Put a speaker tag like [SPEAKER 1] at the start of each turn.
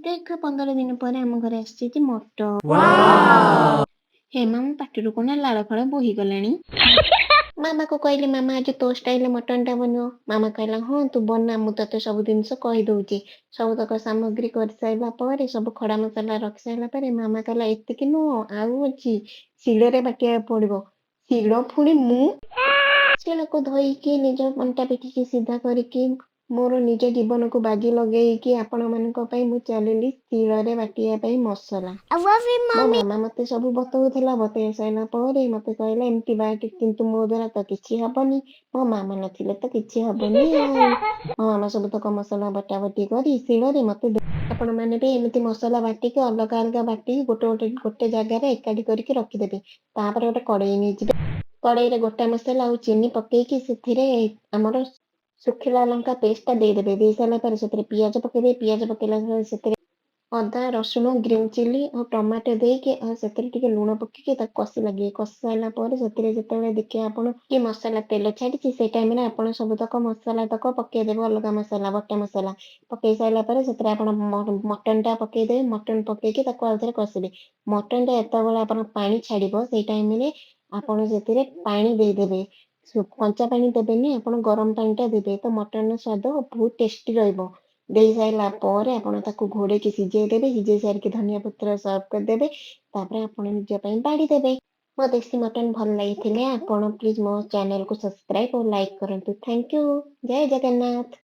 [SPEAKER 1] ଦୀର୍ଘ 15 ଦିନ ପରେ ଆମ ଘରେ ଆସିଛି ମଟନ। ହେ ମା, ମୋ ପାଟିରୁ କଣ ଲାଳ ଫାଳ ବୋହିଗଲାଣି। ମାମାକୁ କହିଲି, "ମାମା, ଆଜି ତୋ ଷ୍ଟାଇଲରେ ମଟନଟା ବନିବ।" ମାମା କହିଲା, "ହଁ, ତୁ ବନା, ମୁଁ ତତେ ସବୁ ଜିନିଷ କହିଦଉଛି।" ସବୁତକ ସାମଗ୍ରୀ କରିସାରିଲା ପରେ, ସବୁ ଖଡ଼ା ମସଲା ରଖି ସାରିଲା ପରେ ମାମା କହିଲା, "ଏତିକି ନୁହଁ, ଆଉ ଅଛି, ଶିଳରେ ବାଟିବାକୁ ପଡିବ।" ଶିଳ ପୁଣି ମୁଁ ଶିଳକୁ ଧୋଇକି, ନିଜ ଅଣ୍ଟା ପିଠିକି ସିଧା କରିକି, ମୋର ନିଜ ଜୀବନକୁ ବାଜି ଲଗେଇକି ଆପଣମାନଙ୍କ ପାଇଁ ମୁଁ ଚାଲିଲି ଶିଳରେ ବାଟିବା ପାଇଁ ମସଲା।
[SPEAKER 2] I love you,
[SPEAKER 1] ମୋ
[SPEAKER 2] Mommy.
[SPEAKER 1] ମାମା ମତେ ସବୁ ବତଉଥିଲା। ବତେଇ ସାରିଲା ପରେ ମତେ କହିଲା, "ଏମିତି ବାଟେ।" କିନ୍ତୁ ମୋ ଦ୍ୱାରା ତ କିଛି ହବନି। ମୋ ମାମା ନଥିଲେ ତ କିଛି ହବନି। ଆଉ ମୋ ମାମା ସବୁତକ ମସଲା ବଟା ବଟି କରି ଶିଳରେ ମତେ। ଆପଣମାନେ ବି ଏମିତି ମସଲା ବାଟିକି, ଅଲଗା ଅଲଗା ବାଟିକି, ଗୋଟେ ଗୋଟେ ଗୋଟେ ଜାଗାରେ ଏକାଠି କରିକି ରଖିଦେବେ। ତାପରେ ଗୋଟେ କଡ଼େଇ ନେଇଯିବେ। କଡ଼େଇରେ ଗୋଟା ମସଲା ଆଉ ଚିନି ପକେଇକି ସେଥିରେ ଆମର ଶୁଖିଲା ଲଙ୍କା ପେଷ୍ଟଟା ଦେଇଦେବେ। ଦେଇ ସାରିଲା ପରେ ସେଥିରେ ପିଆଜ ପକେଇବେ। ପିଆଜ ପକେଇଲା ପରେ ସେଥିରେ ଅଦା, ରସୁଣ, ଗ୍ରୀନ୍ ଚିଲି ଆଉ ଟମାଟୋ ଦେଇକି ଆଉ ସେଥିରେ ଟିକେ ଲୁଣ ପକେଇକି ତାକୁ କଷି ଲାଗିବେ। କଷି ସାରିଲା ପରେ ସେଥିରେ ଯେତେବେଳେ ଦେଖିବେ ଆପଣ କି ମସଲା ତେଲ ଛାଡ଼ିଛି, ସେଇ ଟାଇମରେ ଆପଣ ସବୁତକ ମସଲା ତକ ପକେଇଦେବେ। ଅଲଗା ମସଲା, ବଟା ମସଲା ପକେଇ ସାରିଲା ପରେ ସେଥିରେ ଆପଣ ମଟନଟା ପକେଇଦେବେ। ମଟନ ପକେଇକି ତାକୁ ଆଉଥରେ କଷିବେ। ମଟନଟା ଯେତେବେଳେ ଆପଣ ପାଣି ଛାଡ଼ିବ, ସେଇ ଟାଇମରେ ଆପଣ ସେଥିରେ ପାଣି ଦେଇଦେବେ। କଞ୍ଚା ପାଣି ଦେବେନି, ଆପଣ ଗରମ ପାଣିଟା ଦେବେ ତ ମଟନର ସ୍ୱାଦ ବହୁତ ଟେଷ୍ଟି ରହିବ। ଦେଇ ସାରିଲା ପରେ ଆପଣ ତାକୁ ଘୋଡ଼େଇକି ସିଝେଇ ଦେବେ। ସିଝେଇ ସାରିକି ଧନିଆ ପତ୍ର ସର୍ଭ କରିଦେବେ। ତାପରେ ଆପଣ ନିଜ ପାଇଁ ବାଢ଼ି ଦେବେ। ମୋ ଦେଶୀ ମଟନ ଭଲ ଲାଗିଥିଲେ ଆପଣ ପ୍ଲିଜ୍ ମୋ ଚ୍ୟାନେଲକୁ ସବସ୍କ୍ରାଇବ୍ ଓ ଲାଇକ୍ କରନ୍ତୁ। Thank you. Jay Jagannath.